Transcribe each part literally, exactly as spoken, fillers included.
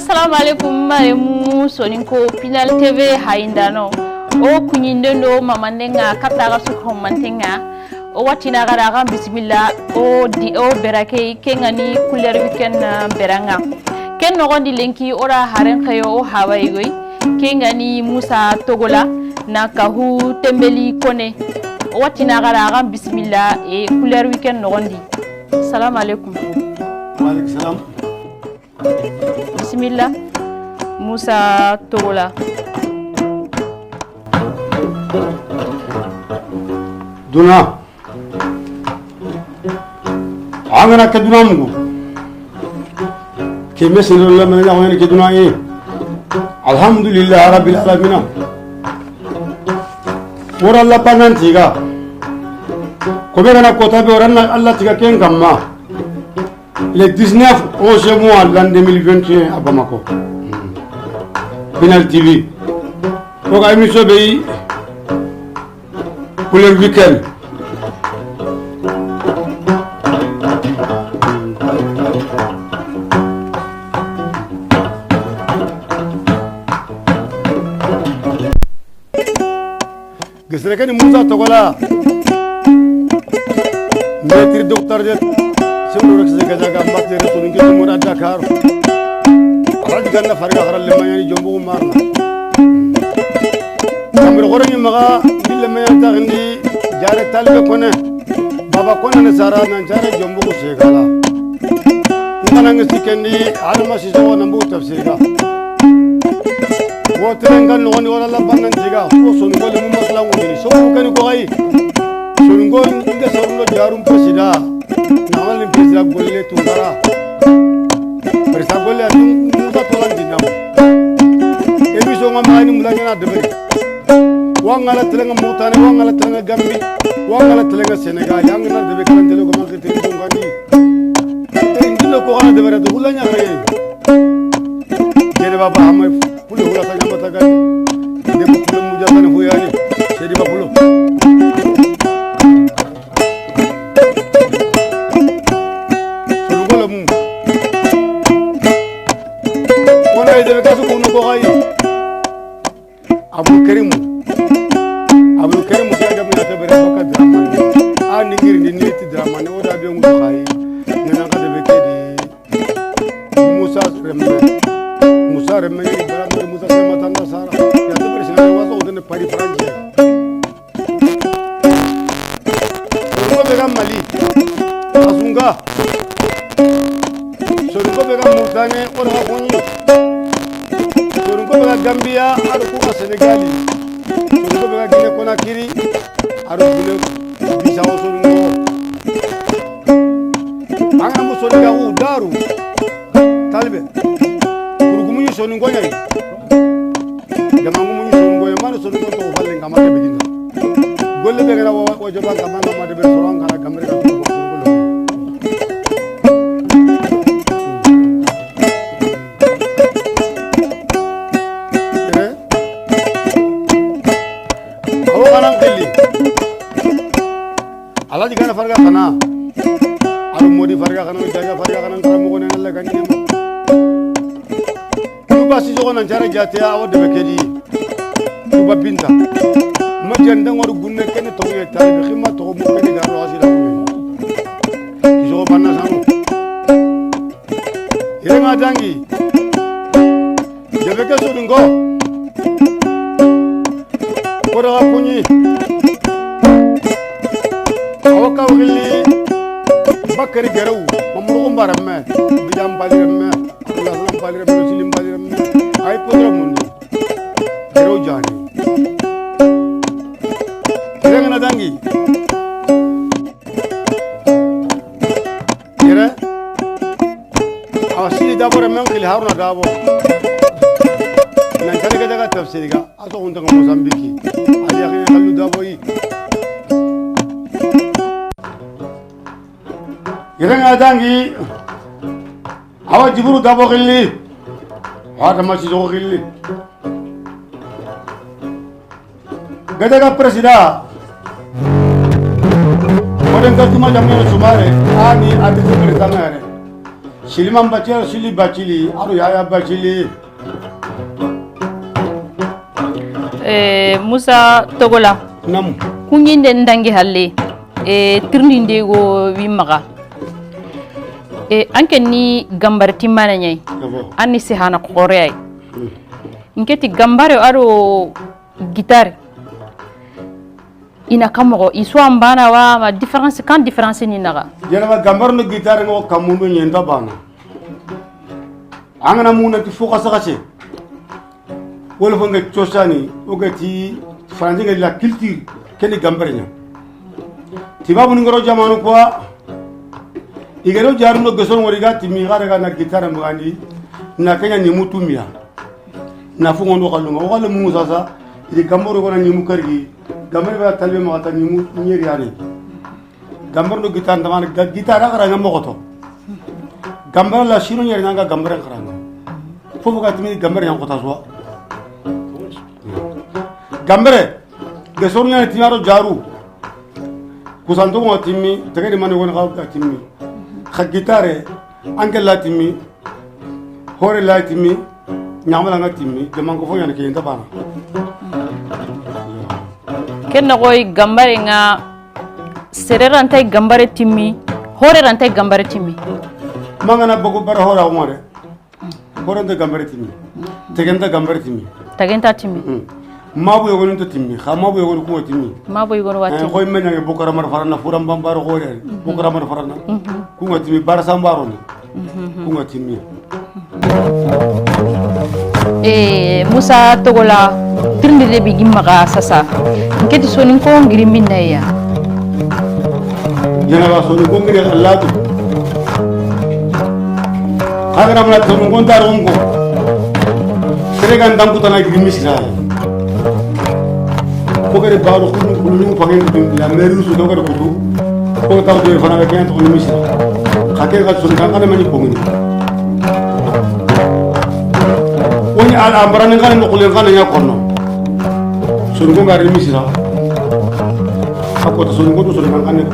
Assalamu alaikum, maremu Soninko Pinal T V hayindano. O kuɲinden do mamanden ŋa, katta ga su hommanten ŋa. O watina ga da ga bisimilla. O di o berake ke ŋa ni Couleur Weekend, eh, beraŋa. Ken noxondi lenki o da haren xeyo o hawayi goy. Ke ŋa ni Musa Togola na kahu tembeli kone. O watina ga da ga bisimilla e Couleur Weekend noxondi. Salam alaikum. Wa alaikum salam. Bisimilla, Musa Togola. Duna. An ga na ke duna mugu. Ke me sene la me na ke duna yi. Alhamdulillah rabbil alamin. Wora la banan tiga. Ko be ga na kota be wora na Allah tiga ken kamma. Le dix-neuf onze mois l'an deux mille vingt et un à Bamako. Pinal T V. Ko ga émission be yi, Couleur Weekend. Gesere ke ni Musa Togola. Maître docteur de sciences, Gajaga, master de Soninke, Tumura, Dakar. Alhaji Ganna Farga, Xara Lemanyani, Jombo Marna. Kamri xore ni maxa, bille me ya taxindi, jare talbe kone. Baba kone ne sara nan jare Jombo Segala. Ngana ngi sikendi, Adama Sissoko na mbugu tafsiri ga. Wo telenga noxondi wala la banan tiga, wo Soninko le mu masala ngoni. So kani ko ay. Soninko nde sorundo jarum presida. Na wala ni presida golle tungara. Presida golle a tun Musa Tolan dinam. Émission ŋa ma ni mulanya na deberi. Wangala telenga Mauritanie, wangala telenga Gambie, wangala telenga Sénégal. Yanga na debe kalan tele ko ma ke tele ko ngani. Te ndilo ko xana debere to, hula ɲa xaye. Jere baba, amma pule hula ta ɲama ta gani. Debe pule muja tan huyani. Sedi ba pulo. Sunu golo mu. Wona ide ka su kunu ko xayi. Abdul Karim. Abdul Karim ke ga mi na ta bere baka Dramane. A ni ngiri ni ti Dramane, o da be ngu xayi. Ni na ka de be ke di. Musa Remme. Musa Remme ni bara mo Musa Sema tanda sara. Ya ta bere sina wa so de Paris France. Soninko be ga Mali, Asunga. Soninko be ga Mauritanie, o da koni. Soninko be ga Gambia, a do ku ga Sénégal. Soninko be ga Guinée Conakry, a do Guinée Bissau Soninko. An ga mu Soninka ku daru. Talibe. Kurugumu ni Soninko ɲa yi. Jama ngumu ni Soninko ye, mani Soninko to falle ngama ke biginda. Golle be ga na wa, wa jaba ngama, ngama de be soro an kana gamre ka to Soninko lo. Eh? Awo kanan kelli. Alhaji Gana Farga kana. Alu Modi Farga kana, Jaja Farga kana, Karamogo ne Allah gani. Kuba Sissoko nan jara jate a wo debe ke di. Kuba Binta. Ma janda ngor gunne kene to ye talibe xima to mu kene ga ro asira ko. Sissoko banna sanu. Yere ma dangi. Debe ke Soninko. Ko daga kuɲi. Awo ka wili. Bakari Gerew. Mamuru Kumba Remme. Bijan Bali Remme. Abdullah Salam Bali Remme. Silim Bali Remme. Ay podra mundi. Gerew jani. Rengana dangi. Yere. Awa Sidi Dabo Remme xili Haruna Dabo. Nan tale ga daga tafsiri ga. A to hunta Mozambique. Ali ya xili Xallu Dabo yi. Yere nga dangi. Awa Jiburu Dabo xili. Wa ta masi zo xili. Gadaga président. Wadan ka tuma jamana sumare. Ani a ti président yare. Siliman Bacili, Sili Bacili, aro Yaya Bacili. Eh, Musa Togola. Nam. Kuɲinde ndangi halle. Eh, tirindinde go wi maxa. Eh, an ke ni gambare timmana ɲa yi. Abo. An ni sehana xoore ya yi. Hmm. N ke ti gambare aro guitare. I na kan moxo, i su an bana wa, ma différence, kan différence ni naxa? Yelema gambare no guitare ŋo kamundo ɲa nta bana. An ga na muna ti fo xase xase. Wala fo ŋa cosani, o ga ti faransi ŋa la culture, ke ni gambare ɲa. Ti babu ni ŋa ro jamanu quoi. I ga ro jaru no geson wori ga timmi, ga daga na guitare mbagandi, na ke ɲa ni mutumiya. Na fu ŋondo xallu ŋa, o xallu mu sasa, i di gambaro gona ni mu kargi, gambare ba talbe ma ta ni mu ɲeri yani. Gambare do guitare ndamana, ga-, guitare a xara ŋa moxoto. Gambare la sino ɲeri ŋa gambare xara ŋa. Fofo ga timmi gambare ɲa xota suwa. Gambare, geson ɲa ni tiɲa ro jaru. Kusanto ŋo timmi, tegedi mani woni xaw ga timmi. Xa guitare, an ke la timmi, hore la timmi, ɲamala ŋa timmi, jaman ko fo ɲa ni ke nta bana. Ken na xoyi gambare ŋa, sere ra nta gambare timmi, hore ra nta gambare timmi. Mangana bogo bara hora ŋore. Hore nta gambare timmi. Tegen nta gambare timmi. Tegen nta timmi. Hmm. Mabu yogoni nta timmi. Xa mabu yogoni kuwa timmi. Mabu yogoni wa timmi. Xoy mena bokara mar farana furan bambaro hore. Bokara mar farana. Kuwa timmi bara sambaro ni. Kuwa timmi. Eh, Musa Togola, tirindi de bi gimma ga sasa. N ke ti soninko ngiri minna ya. Yelema soninko ngiri Alla tu. Xa ga na muna soninko nta rongo. Sere ga ndan kutana giri misira. Ko gere baro kunu kunu pangen la mairie su do gere kutu. Ko taw do fana ga ken to misira. Xa ke ga soninkan xanne mani ko ngini. Woni al ambarani xanne no xulen xanne ɲa kono. Soninko ngari misira. A kota soninko to soninkan xanne.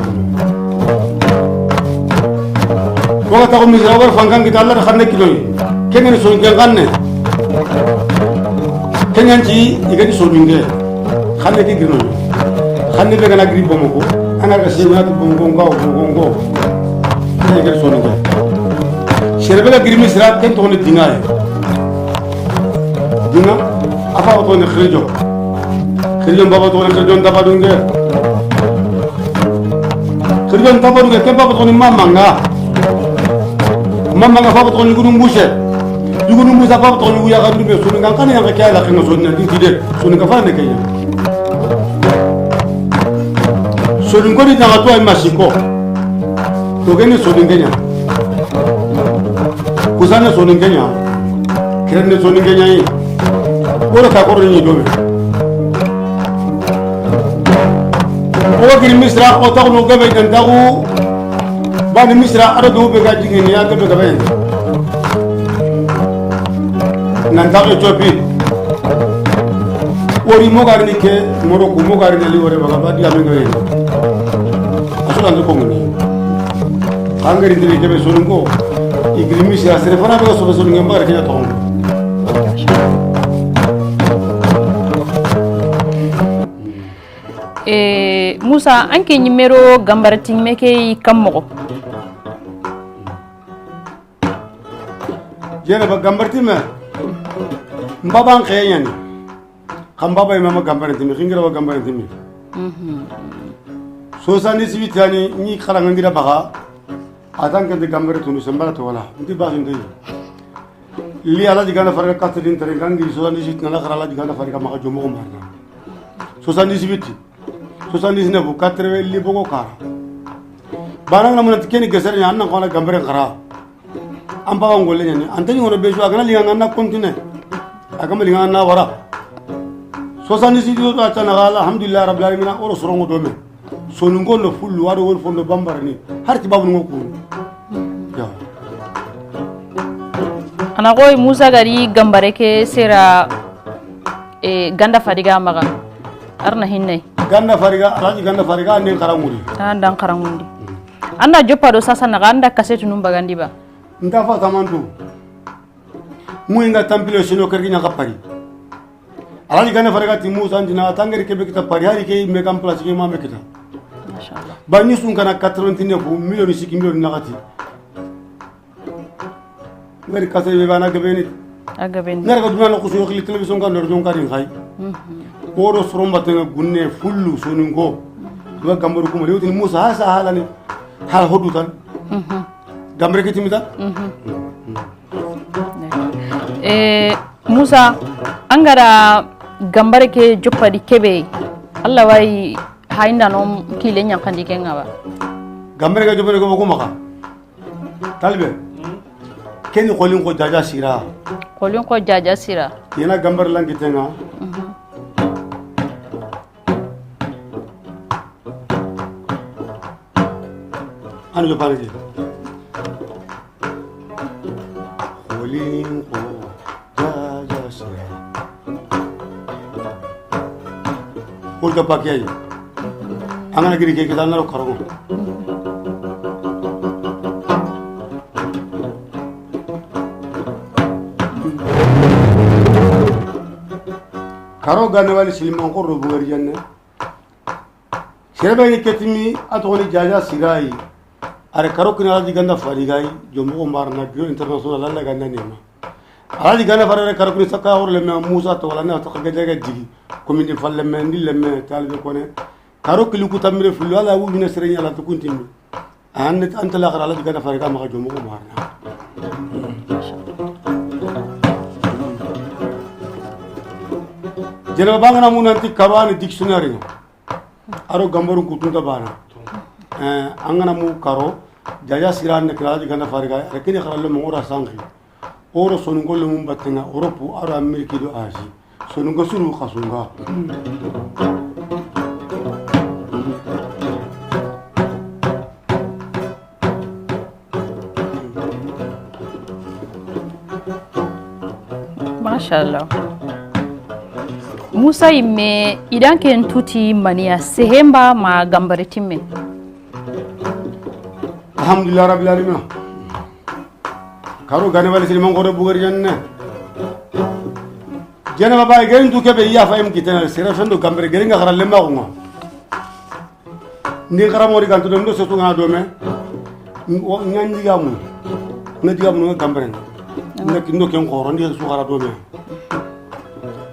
Wo ga taxu misira, wo ga fankan kita Alla da xanne kinoyi. Ken ŋa ni soninken xanne. Ken ɲa nti i ga ni soninke. Xanne ke girino. Xanne be ga na giri Bamako. An ga ga segu na ti Bamako ŋa, Bamako ŋa. Ken ɲa ke soninke. Sere be ga giri misira, ken toxo ni dinga ye. Dinga, a fa toxo ni xirijo. Xirijo baba toxo ni xirijo nta badunge. Xirijo nta badunge, ken baba toxo ni mamanga. Mamanga baba toxo ni yugunu mbuse. Yugunu mbuse baba toxo ni wuya xandu be soninkan xanne ya ke la xenga soninka di tide. Soninka fa ne ke ya. Soninko ni daga to ay masiko. To gene soninke ɲa. Kusane soninke ɲa. Kirene soninke ɲa yi. Wala ka koro ni dobe. O giri misira, o taxu no gabe dan taxu. Bani misira, a do be ga jigini ya gabe gabe. Nan taxu Ethiopie. Wori mo gari ni ke, moro ku mo gari ni wore baga ba diga mi ngare. Asu nan ko ngani. Angari ndiri ke be soninko. I giri misira sere fana be so be soninke mbagare ke to. Eh, Musa, an ke ɲi me ro gambare timme ke i kan moxo. Yelema gambare timme. N baba n xeye ɲa ni. Xa n baba i ma ma gambare timme, xingira wa gambare timme. Soixante-dix-huit yani, ni xara ngangira baga. A tan ke nti gambare tunu sembara to wala. Nti ba nti. Li Alaaji Gana Fariga quatre-vingt-treize, n ga ngiri soixante-dix-huit na xara Alaaji Gana Fariga maxa jomo ko marna. Soixante-dix-huit, soixante-dix-neuf, quatre-vingts li bogo kara. Bana na muna ti ke ni gesere ɲa, an na xana gambare xara. An baba ngolle ɲa ni, an ta ɲi wono be su, a ga na linga na continue. A ga ma linga na wara. Soixante-dix-huit do a ta na, alhamdulillahi rabbil alamin, o ro sorongo do me. Soninko no fullu, a do wol fondo bambara ni. Har ti babu ngo kuru. Ya. A na xoyi Musa gari gambare ke sera, eh, Ganda Fariga maxa. Arna hinne. Ganda Fariga, Alaaji Ganda Fariga, an den xaranŋundi. An dan xaranŋundi. An da joppa do sasa na, an da kasetu num bagandi ba. Nta fa tamantu. Mu inga tampilo sino kergi ɲa ka Paris. Alhaji Gana Fari ga ti Musa ndina tangeri kebe kita Paris, hari ke me kam place ke ma me kita. Masha Allah. Ba ni sun kana quatre-vingt-neuf million, six million na gati. Ngari kase be bana gabeni. A gabeni. Ngari ga duna no kusu xili télévision kan do jon karin xay. Mhm. Oro soromba tena gunne fullu soninko. Wa gambaru kuma lewtin Musa hasa halani. Hal hodu tan. Mhm. Gambare ke timita. Mhm. Eh, Musa, an ga da gambare ke joppa di kebe, Allah wayi hayinda no kile ɲankandi ke ŋa ba. Gambare ke joppa di kebe ko maka. Talbe. Keni xolin ko jaja sira. Xolin ko jaja sira. Yena gambare langi tenga. Mhm. An yo pare ke. Xolin ko jaja sira. Xol ga pakiyayi. An ga na giri ke kita na ro karago. Karo gane wali siliman xoro bugari janne. Sere be ni ketimi a toxo ni jaja sirayi. Are karo kina Alhaji Ganda Fari ga yi, jomoxo marana bureau international Alla Ganda nema. Alhaji Ganda Fari are karo kini saka hor lemme Musa to wala na to ga jaga digi. Komindi falle me ndi lemme talbe kone. Karo kili ku tamire fullo Alla wu bine sere ɲa la to kuntimi. An ne an tala xara Alhaji Ganda Fari ga maxa jomoxo marana. Jena bangana munanti karo ani dictionnaire. Aro gambaru kutunta bana. Eh, an ga na mu karo, jaja sira ne kala Alhaji Ganda Fari ga, are kini xara lo mo ora sangi. Oro soninko lo mun batenga, Europe, aro Amerique do Asie. Soninko suru xasunga. Masha Allah. Musa yimme, idan ken tuti maniya sehemba ma gambare timme. Alhamdulillah rabbil alamin. Karo gane wali siliman xoro bugari janne. Jena baba garen tu kebe ya fayim kitana sere fendo gambare garen ga xara lemma ko. Ndi xara mori ganto do ndo so tunga do me. Nya ndi gamu. Na diga mun gambare. Na kindo ken xoro ndi su xara do me.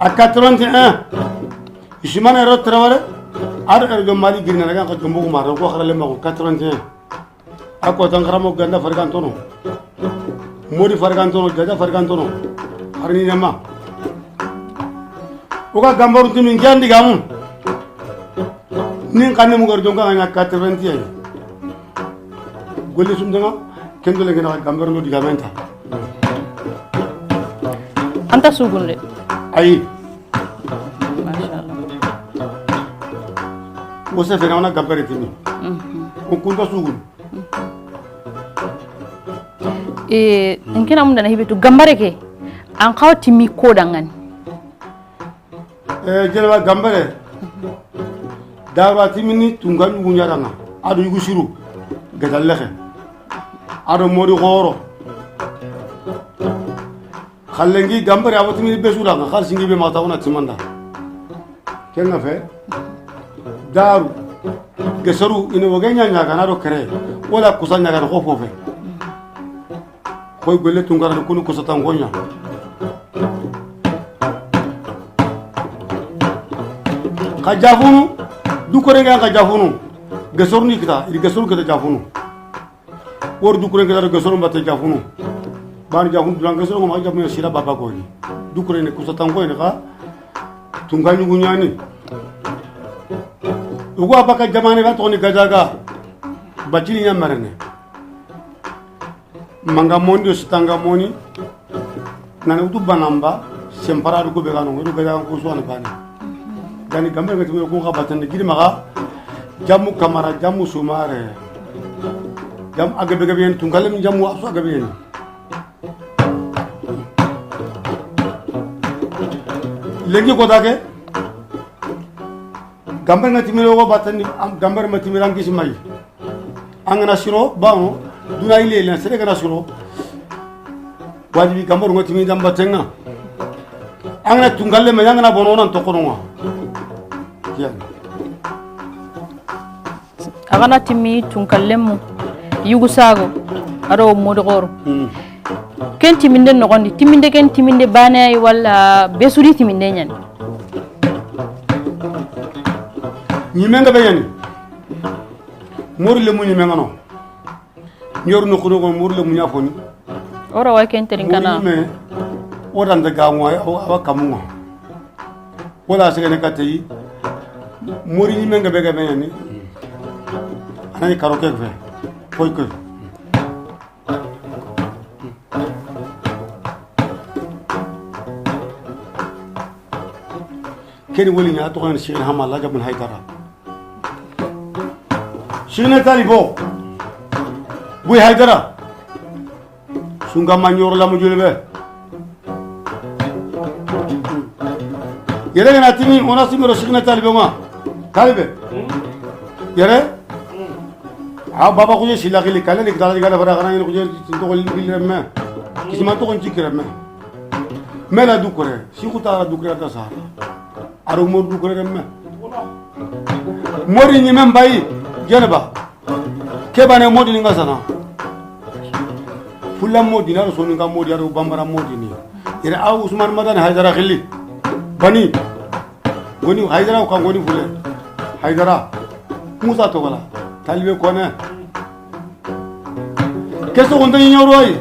A quatre-vingt-un. Isimane ro Traoré. Ar er do Mali girna ga ko jombo ko maro ko xara lemma ko quatre-vingt-un. A ko tan xara mo Ganda Fari gantono. Modi Fari gantono, jaja Fari gantono. Arni nema. O ga gambaru timi ndi gamu. Nin kanne mu gar jonga ŋa quatre-vingt-un. Golli sundanga kendo le gena gambar no diga menta. Anta sugunde. Ayi. Masha Allah. Wo se fena wana gambare tini. Mhm. O kunta sugun. Eh, nkina munda na hibetu gambare ke. An xaw timi ko dangani. Eh, jeleba gambare. Daru a timini tunga yugu ɲaranga. Ado yugu siru. Gada lexe. Ado modi xoro. Xallengi gambare a watimini besu danga. Xal singi be mata wona timanda. Kenga fe. Daru. Gesaru ina woge ɲaɲa gana do kere. Wala kusa ɲaga do xofo fe. Koy golle tunkarani kunu ko satan gonya. Ka jafunu, du korenge ka jafunu. Gesorni kita, iri gesor kita jafunu. Wor du korenge kita gesorni batte jafunu. Bani jafunu duran gesor ma jafunu sira baba goni. Du korenge ko satan gonya ka tunga ɲugu ɲani. Ugo abaka jamane ga toni gajaga. Bacili ɲamarene. Manga mondi o sitanga moni. Nana utu banamba. Sempara du ko be gano do gajaga ko so na bani. Gani gambe ga tibe ko ga batande gidi maga. Jamu kamara, jamu sumare. Jam agabe gabe en tungalem jamu aso agabe en. Lengi ko dake. Gambar na timiro ko batani gambar ma timira ngisi mai. Angana siro bawo duna ile len sere kana siro. Wajibi gambaru ŋa timi damba tenŋa. An ga na tunkalle me, an ga na bono nan tokono ŋa. Kiyan. A ga na timi tunkalle mu, yugu sago, a do modogoro. Hmm. Ken timinde noxondi, timinde ken timinde bane ay wala besuri timinde ɲani. Ɲimen ga be ɲani. Mori le mu ɲimen ŋa no. Ɲoru no kuno ko murle muɲa foni. Ora wa ken terin kana. Mori ɲime, o dan daga ŋo, awa kamu ŋo. Wala sege ne katei. Mori ɲime nga be ga be ni. Anani karo ke fe. Koy koy. Keni woli ɲa toxo ni Seydi Hama Laja Bun Haydara. Sine talibo. Buy Haydara. Sunga ma ɲoro la mu julbe. Yere gana timi, o na simiro Sine talibo ma. Talibe. Yere? A baba kuje sila gili kale ni kitala gala fara kana ni kuje tinto gili remme. Kisima to kon jikiremme. Mela dukure, si kutara dukure ta sa. Aro mo dukure remme. Mori ni men bayi, jeneba. Ke bane modi ni nga sana. Fulla modi na so ni nga modi aro bambara modi ni. Ira a Usman Madan Haydara xili. Bani. Goni Haydara ko goni fule. Haydara. Musa to wala. Talibe kone. Keso wonta ɲoro ay.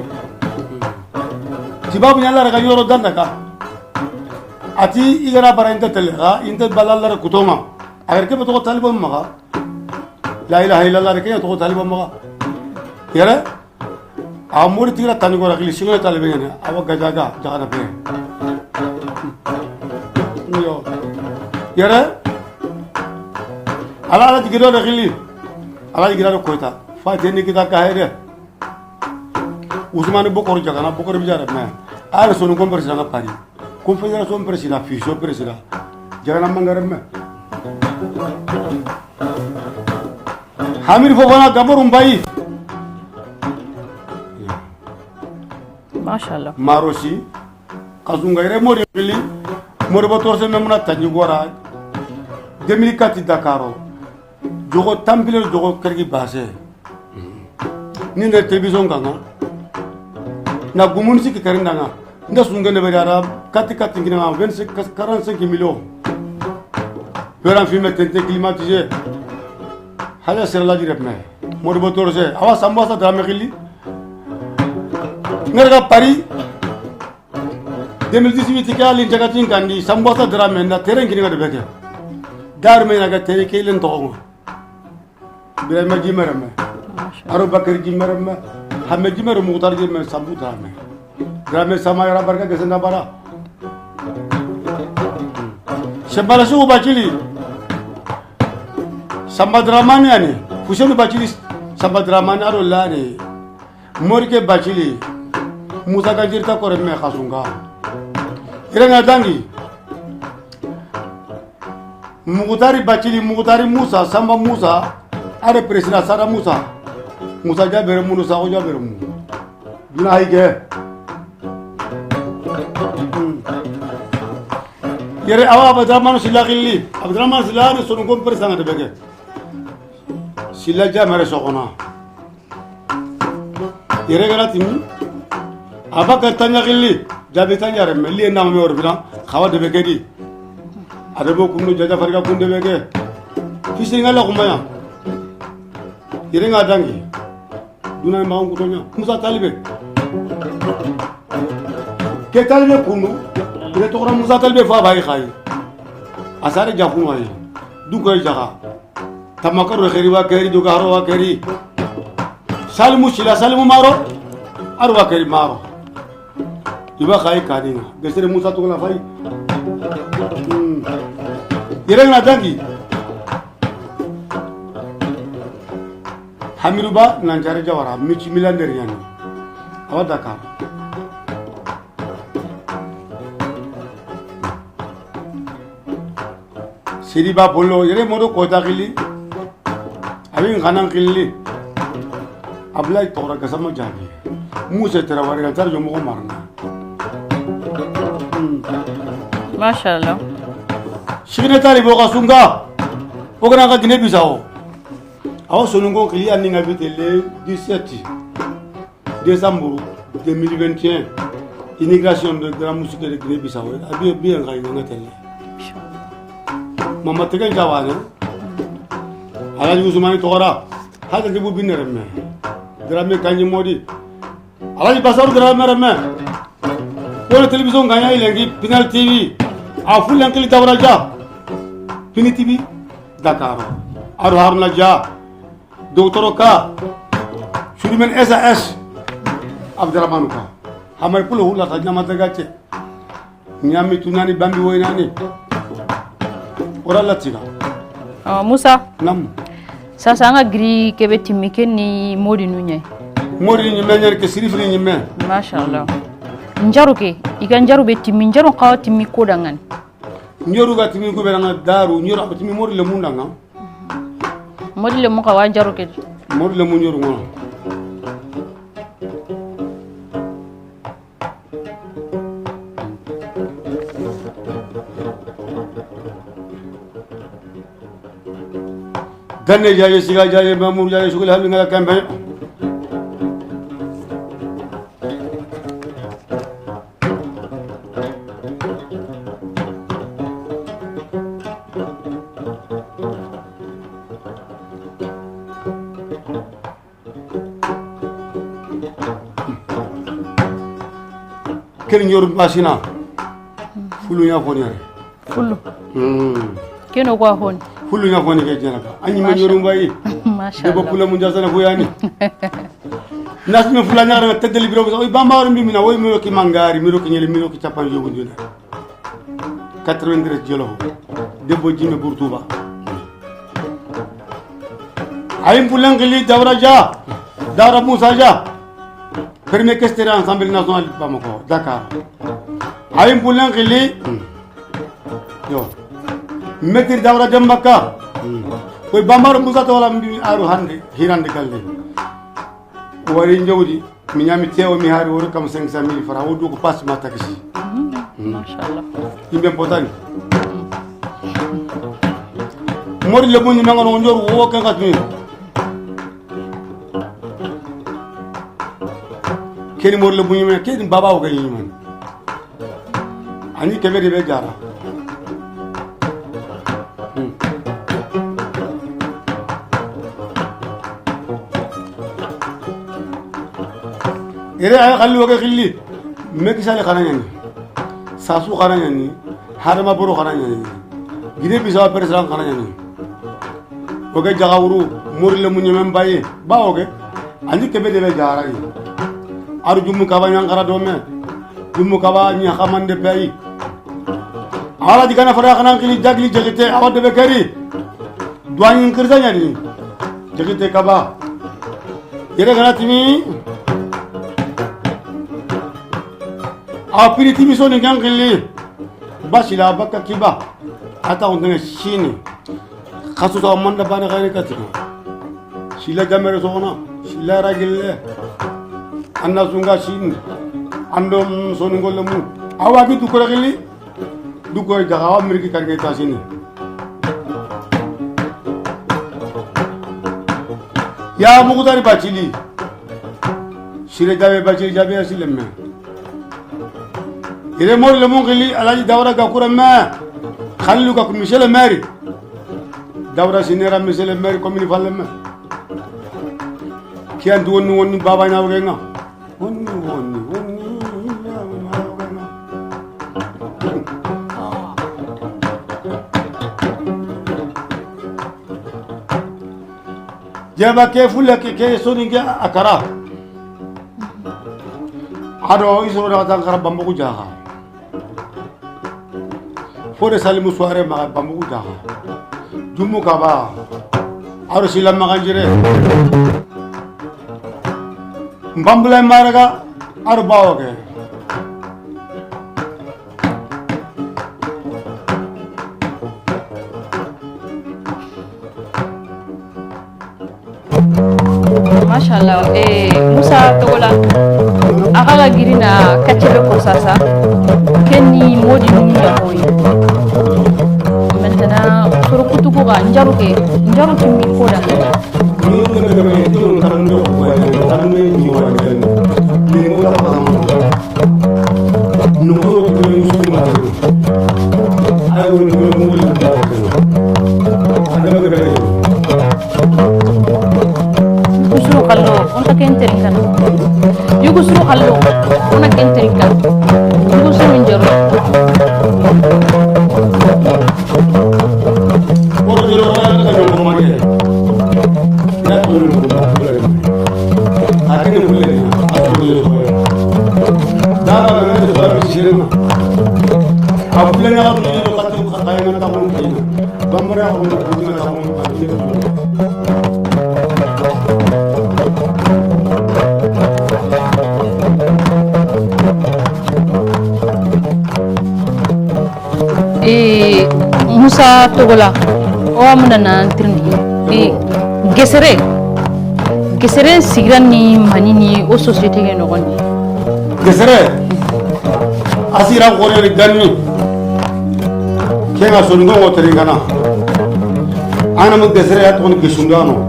Tibabu ɲalla raga ɲoro danda ka. Ati igara bara inta tele ga, inta balalla ra kutoma. Agar ke to talibo maga. La ilaha illallah, ke to talibo maga. Yere? A mori tigira tani gora gili sino talibe ɲani. Awa gajaga, jagana pe. Yo. Yere? Ala ala tigido da gili. Ala tigira da koyta. Fateni kita ka hede. Usmane Bokor jagana, Bokor bijara me. Ala sonu kon président na Paris. Confédération président, fusion président. Jagana mangare me. Hamir Fofana Gaborum Bayi. Mashallah. Marosi. Kasunga ire mori gili. Mori botorse memuna tanji gora. Deux mille quatre Dakaro. Jogo tampile jogo kergi base. Ni nda télévision ganga. Na gumun siki karinda nga. Nda sunga ne bari ara kati kati ngina nga vingt-cinq, quarante-cinq millions. Yoran filmé tente climatisé. Hala sera la direct me. Modi botorse. Awa Samba sa drame xili. Ngarga Paris. Deux mille dix-huit ke ali jagatin kandi Samba sa drame na terrain kini ngade beke. Dar me na ga terrain ke len toxo. Birame Jimereme. Masha Allah. Aro Bakari Jimereme. Hame Jimere Muxtar Jimere Sambu Drame. Drame Sama yara barka gesenda bara. Sembala Sugu Bacili. Samba Dramane yani. Fusenu Bacili. Samba Dramane aro lani. Morike Bacili. Musa Ganjirta Koreme Xasunga. Irenga dangi. Mugutari Bacili, Mugutari Musa, Samba Musa, are président Sada Musa. Musa Jabere Munu, Sago Jabere Munu. Duna hayge. Yere awa Abdurrahman Silla gilli. Abdurrahman Silla ni sonu kon président de bege. Silla Jamare Sokona. Yere gana timi. Abaka tanya gilli. Jabi tanya re meli na me wor bina. Xawa de bege di. Ade bo kundu jaja fariga kunde bege. Fisi ngala kumaya. Yere nga dangi. Duna ma ngu tonya. Musa Talibe. Ke Talibe kundu. Ire to Musa Talibe fa bayi xayi. Asare jafu wayi. Du ko jaga. Tamakaro xeri wa keri, dogaro wa keri. Salimu Sila, Salimu Maro. Ar wa keri Maro. Iba xayi kaninga. Gesere Musa to la fay. Hmm. Yere na dangi. Hamidu Ba nan jare Jawara, mici milander yani. Awa Dakar. Sidi Ba Bollo, yere modo kota gili. Abin xanan gili. Ablaye Tora Gasama Jabi. Muse Tarawale, ga tar jomo ko marna. Mashallah. Sigine tali bo ga sunga. O gana ga Guinée Bissau. Awa, Sonunko kili a ni nga bite le dix-sept décembre deux mille vingt et un. Inauguration de Grande Mosquée de Guinée Bissau. A bi, bi nga nga tele. Mama tegen jawane. Alhaji Ousmane Togora. Hada dibu binere me. Drame kanyi modi. Alhaji Basaru Dramé Ramé. Wala télévision ganya ilengi Pinal T V. A fulan kili Daouda Dia. Fini T V. Dakar. Aru Haruna Dia. Docteur Ka. Surimen S A S. Abdurrahmanu Ka. Hamar pulo hula ta jama daga ce. Ɲami tunani bambi woynani. Ora latiga. Awa, Musa. Nam. Sasa an ga giri kebe timmi, ke ni modi nu ɲa yi. Modi ni ɲimme ɲa, ke sirifini ɲimme. Mashallah. Njaru ke, i ga njaru be timmi, njaru xawa timmi ko dangani. Njaru ga timmi ko be danga daru, njaru a timmi modi le mundanga. Modi le mu xawa njaru ke. Modi le mu njaru ŋa. Ganne jaaje, siga jaaje, Mamour jaaje, sugul hamdi ngala kambe. Ken ɲoru masina. Fulu ɲa foni yare. Fulu. Hmm. Keno ko a foni. Fulu ɲa foni ke jena ka. Anyi ma ɲoru mbayi. Mashallah. Debo kula mun jasana fuyani. Nasmi fula ɲa ga tedeli biro. Oy bamba wari mbi mina, oy miro ki mangari, miro ki ɲeli, miro ki capan yogo dina. Quatre-vingt-treize Jolof. Debbo Jime Burtuba. Ayin Pulen Xili Daouda Dia. Daouda Moussa Dia. Premier questeur Assemblée nationale Bamako, Dakar. Ayin Pulen Xili. Yo. Maître Daouda Dembaka. Koy Bambaro Moussa Tawala mbi aru hande, hirande galle. Wari njawdi. Mi ɲami tewo mi hari wori kam cinq cent mille francs, wo du ko passe ma taxi. Mashallah. Imbe potani. Mori le buni mangano njoru wo kan katmi. Keni mori le buni me, keni baba wo kan yiman. Ani kebe de be jara. Hmm. Ere ay xalli wo ke xilli. Meki Sali xana ɲani. Sasu xana ɲani. Hadama Boro xana ɲani. Guinée Bissau président xana ɲani. Oke jaga wuru, mori le mu ɲemen baye, ba oke, andi kebe de be jara yi. Aru Jumu Kaba ɲankara do me, Jumu Kaba ɲa xamande bayi. Ala di gana fara xana kili jagli jagite, awa de be kari. Duwanin kirza ɲani, jagite Kaba. Yere gana timi, awa piri timi soni gan kili, basila baka kiba, ata on dana sini. Xasu ta manda bana xayri katika. Sila jamere sogona, sila ragille. Anna sunga sin. Ando sonu ngolle mu. Awa ki du ko ragilli. Du ko jaga wa mirki karge tasini. Ya Mugutari Bacili. Sire jabe Bacili jabe ya silemme. Ire mor le mun xili Alhaji Daouda Gakoura me. Khalilou Gakou, monsieur le maire. Daouda Sinera, monsieur le maire, commune Falleme. Kiyanti wonni wonni baba ina wogenga. Wonni wonni wonni. Jaba ke fulla ke, ke soni ke a kara. Ado isoro da tan kara bambugu jaha. Fode Salimu Suware ma bambugu jaha. Jumu Kaba. Ado sila maganjire. Mbambula maraga. Ado bawoke. Mashallah. Eh, Musa Togola. Xa ga giri na kacce be ko sasa, ken ni modi mun ya koyi. Maintenant, soro kutu ko ga njaru ke, njaru timmi ko da. Yugu suru xallo, o nta ken teri kan. Yugu suru xallo, o na ken teri kan. Yugu suru njoro. Eh, Musa Togola, o wa muna na tirindi. Eh, gesere, gesere sigira ni mani ni o société ke noxondi. Gesere, a sigira xore ni ganni. Ke ga soni ngo teri gana. Ana mu gesere ya to ni gesundano.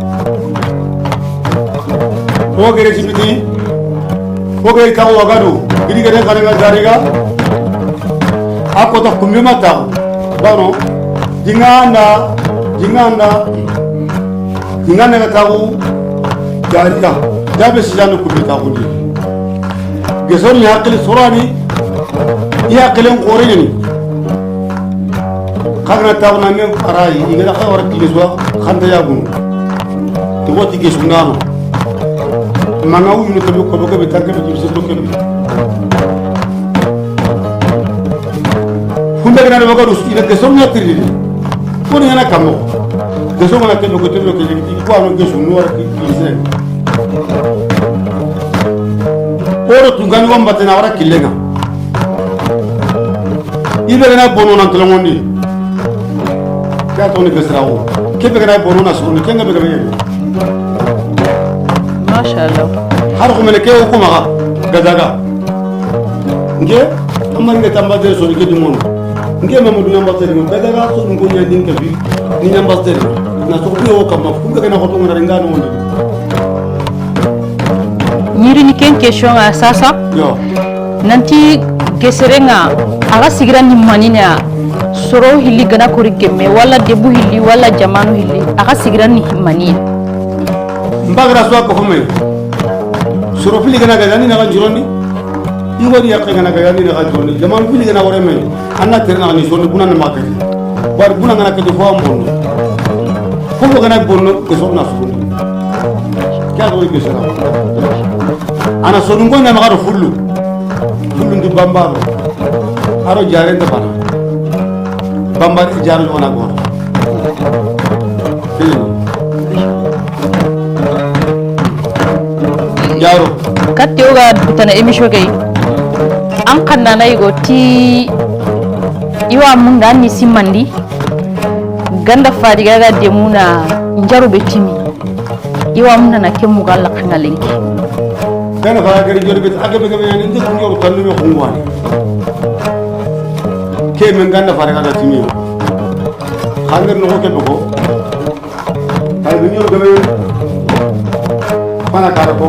O gere sibiti. Ko be taxu Wagadu, gidi gede xare ga gariga. A ko ta kumbi ma taxu. Bano, dinganda, dinganda, dinganda ga taxu gariga. Dabe sijanu kumbi taxu di. Gesoni hakili sorani, i hakilen xore ni. Xa ga na taxu na me arayi, i ga da xa wara kile so, xa nta yagunu. Ti woti gesundano. Manga wuyunu kebe ko be kebe tan kebe jibisi to kebe. Hunda gana de Wagadu ina geso nya tiridi. Ko ni na kamo. Geso mana kebe ko tebe ke jibisi ko ano geso no wara ki kise. Oro tungani wamba tena wara kilenga. I be gana bono nan tolongondi. Ke a toni gesirawo. Ke be gana bono na suguni, ke nga be gana yebe. Masha Allah. Har ko mene ke o kuma ga, gadaga. Nge, amar nge tamba de so ke di mono. Nge ma mudu nyamba tere, gadaga so ngu nya din ke bi. Ni nyamba tere. Na so ko o kama, ku be gana ko to ngara ngano wondi. Ɲirini ken question ŋa sasa. Yo. Nanti gesere ŋa, a ga sigira ni mani ya, soro hilli gana kori gemme, wala debu hilli, wala jamanu hilli, a ga sigira ni mani ya. Mbaga ra so ko fo me. Soro fili gana ga yani na ga juroni. Igo di yakke gana ga yani na ga juroni. Jamanu fili gana wore me. Anna terna ni soro buna na makati. War buna gana kati fo am bonno. Fo gana bonno ke soro na soro. Ke a do ke soro. Ana soro ngo na ma ga do fullu. Fullu ndi bambaro. Aro jare nda bana. Bambar jare ona go. Yaro. Katti o ga dutana émission ke yi. An xanna na yigo ti i wa munda ni simandi. Ganda fadiga ga demuna njaru be timi. I wa munda na ke muga la xanga lenki. Ganda fadiga ga jori be a ga be ga be ni ndu njaru tannu me xungwani. Ke men ganda fadiga ga timi. Xanger no ko ke ko. Ay, bi ñëw gëmé. Fana kara ko.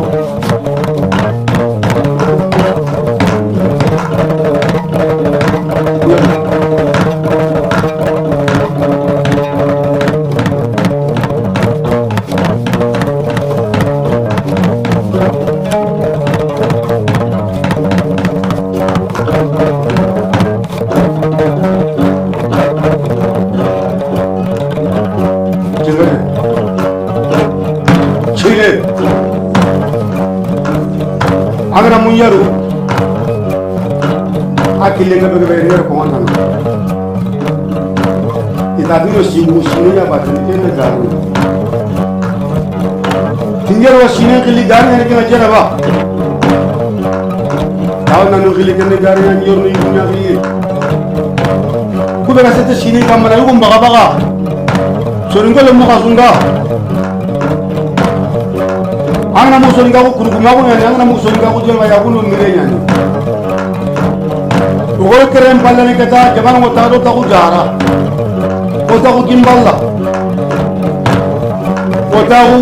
Cire. Cire. An ga na mun yaru. A kille nga be be yer ko wontan. Ita dino sibu sinu ya ba tin ke da. Tingero sine kili gari ne kina jera ba. Taw nanu kili kene gari ne yor ni dunya kili. Ku be ga sete sine kamana yugo mbaga baga. Sori ngole mo kasunga. An ga na mugu Soninkaaxu kurukumaaxu ɲaani, an ga na mugu Soninkaaxu jama ya kunu mire ɲaani. O goro keren pallani kata jamana ŋo ta do taxu jara. O taxu Kimballa. O taxu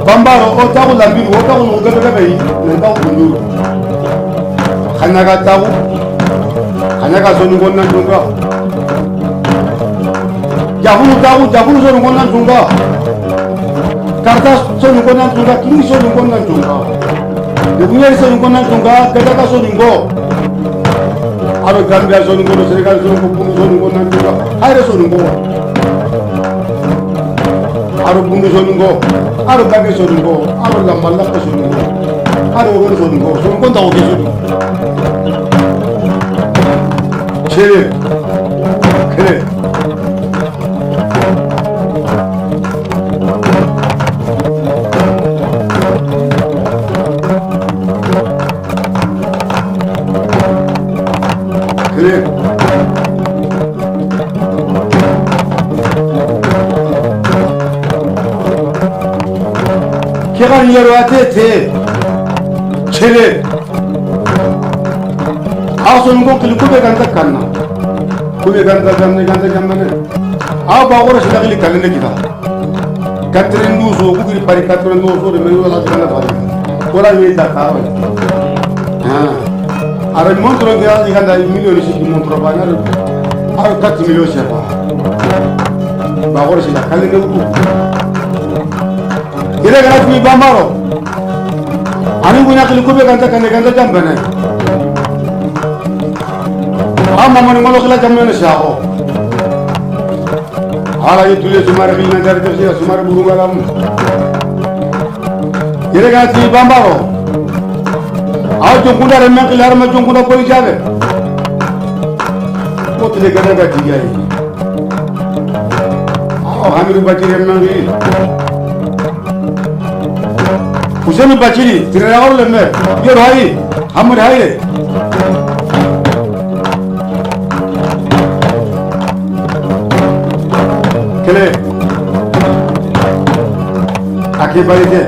Bambaro, o taxu Lamini, o taxu no gabe gabe yi, nan taxu Gunduru. Xana ga taxu, xana ga Soninko nan tunga. Jafunu taxu, Jafunu Soninko nan tunga. Karta Soninko nan tunga, Kini Soninko nan tunga. Deguɲeri Soninko nan tunga, Gataka Soninko. A do Gambia Soninko, do Senegal Soninko, Bundu Soninko nan tunga. Hayre Soninko. A do Bundu Soninko, a do Bage Soninko, a do Lamba Lamba Soninko, a do Wogoni Soninko, Soninko nta o ke Soninko. Sere, kere. Kere. Ke ga ni yaro a te te. Cele. A Soninko kili kube ganta kanna. Kube ganta kanna, ganta kanna ne. A ba goro si dagili kanne kita. Quatre-vingt-douze o, ku giri Paris quatre-vingt-douze o de, mais wala de kana Paris. Wala ni Dakar. Ah. Ara montre ga ni ganda million si montre ba na. Ara quatre millions c'est pas. Ba goro si la kale de ku. Ire ga na fi Bambaro. Ani guna kili kube ganta kane ganta jambane. Amma mani ngolo kila jambane saxo. Ala yi tule sumare xili na dari tafsira sumare buru galam. Ire ga ti Bambaro. Aw jonkunda re men xili har ma jonkunda koli jabe. Ko tile gada ga ti jayi. Aw Hamidu Baciri men xili. Huseni Baciri, tire ya wala me. Yoro hayi, Hamad hayi. Kele. Ake barike.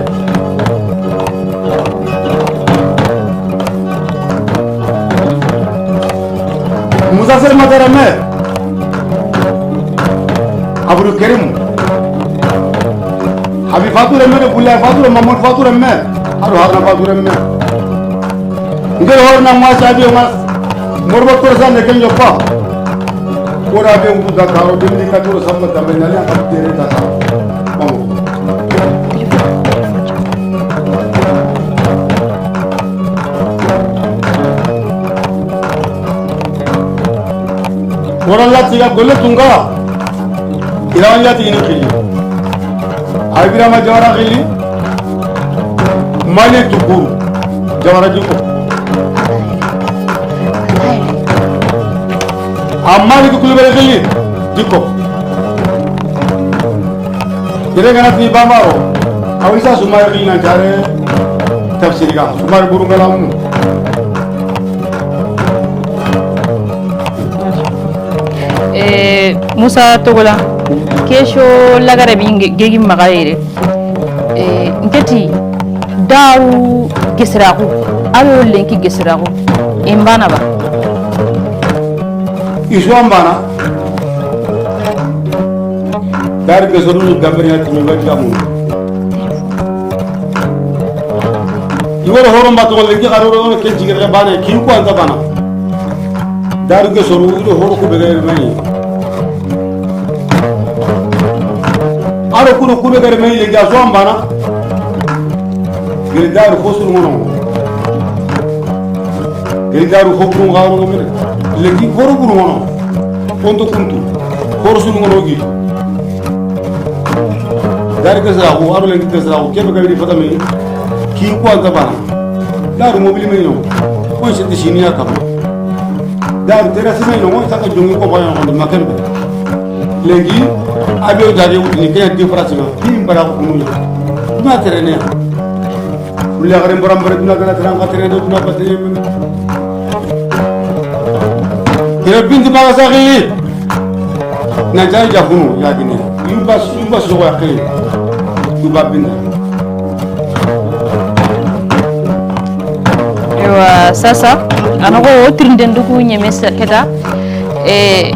Musa Sel Matara me. Abdou Karim. Abi Fatou Remme de Boulaye Fatou Remme, Mamadou Fatou Remme. Ado Haruna Fatou Remme. Ngel horna ma sadio ma. Morbo Torsa ne kenjo pa. Kora be wutu Dakar o deux mille quatorze samba tambe na ya ka tere Dakar. Bon. Wara lati ga golle tunga. Irawan lati ini xili. Ay Birama Jawara xili. Mane tukuru. Jawara jiko. Amma ni Kulubali xili. Jiko. Ire gana ti Bambaro, aw isa Sumare xili nan care tafsiri ga, Sumare buru ngalamu. Eh, Musa Togola, kesho lagare bi nge-, gegi magayere. Eh, nketi daru gesiraxu, alo lenki gesiraxu, imbana ba. Isu ambana. Dari ke soru ni gambari ya tumi ba jamu. Iworo horo mba to lenki xaro ro ke jigere bana ki ko anta bana. Dari ke soru ido horo ku be gere mai. Aro kuno ku be gere mai lenki aso ambana. Gere daru ko sunu mono. Gere daru ko buru ngaro ngomene. Legi horo buru mono. Konto kuntu. Horo sunu mono gi. Daru ke sira ko, aro legi ke sira ko. Kebe kabiri fata me. Ki ko anta bana. Daru mobili me no. Ko siti siniya kama. Daru terasi me no. Ko saka jongi ko bana ko makembe. Legi, abe o jage wutini ke ya différence ma. Ki mbara ko kunu. Na terene. Kulle garen boran bare duna gana teran ka tere do duna batene. Kira binti maga saxili. Na jari jafunu ya gine. Yuba, yuba sogo ya kay. Yuba binda. Ewa, sasa, a na ko o tirinden duku ɲeme sa keta. E,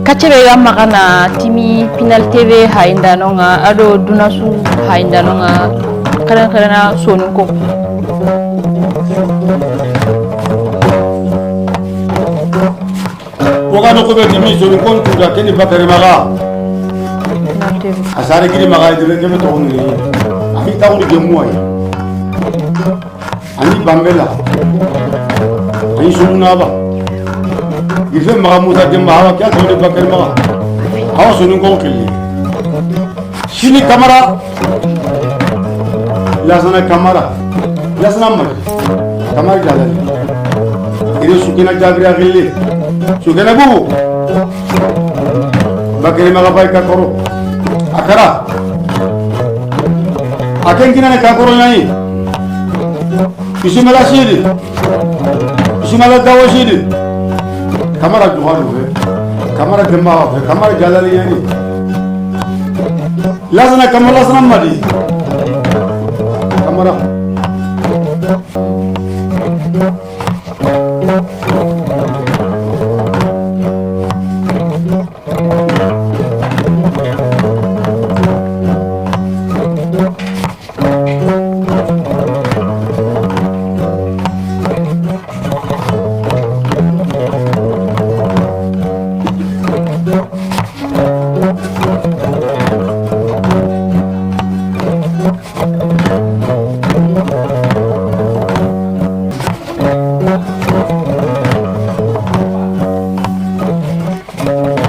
kacce be ga maxa na timi Pinal T V hayindanon ŋa, a do duna su hayindanon ŋa, keren keren na soninko. O ga noxo be timi soni kontu da keni Bakari Maxa. A sare giri Maxa de be kebe to ni. A fi ta woni gemu ay. Ani Bambela. Ani Sunaba. Ife Maxa Musa Demba, awa ke a to ni Bakari Maxa. Awa soni kon kili. Sini Kamara. Lasana Kamara. Lasana Mari. Kamara Jalali. Iri Sukina Jabiri Agili. Sukina Bubu. Bakari Maxa Bay Kakoro. A kara. A ken kinane Kakoro ɲa yi. Bisimila Sidi. Bisimila Dawo Sidi. Kamara Juxalu fe. Kamara Demba fe. Kamara Jalali ɲa yi. Lasana Kamara, Lasana Madi. Kamara.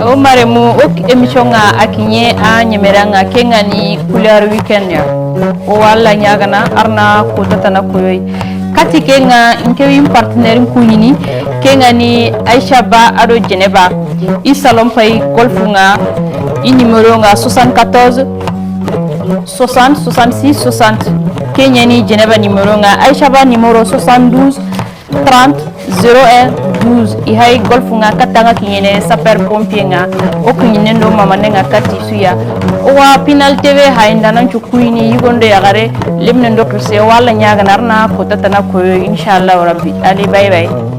O maremu, o k-, émission ŋa a kiɲe a ɲemera ŋa, ke ŋa ni Couleur Weekend ya. O walla ɲagana arna kota tana koyoy. Kati ke ŋa, nke wi partenaire n kuɲini, ke ŋa ni Aisha Ba ado Jeneba. I salon pay Golf ŋa, i numéro ŋa soixante-quatorze, soixante, soixante-six, soixante. Ke ɲa ni Jeneba numéro ŋa, Aisha Ba numéro soixante-douze, trente, zéro un, douze. I hay Golf ŋa katta ŋa kiɲene sapeur pompier ŋa. O kiɲene ndo mamane ŋa kati suya. O wa Pinal T V hayindanon cu kuyini yigondo yaxare lemine ndo kuse walla ɲagana arna kota tana koyo, inshallah rabbi. Allez, bye bye.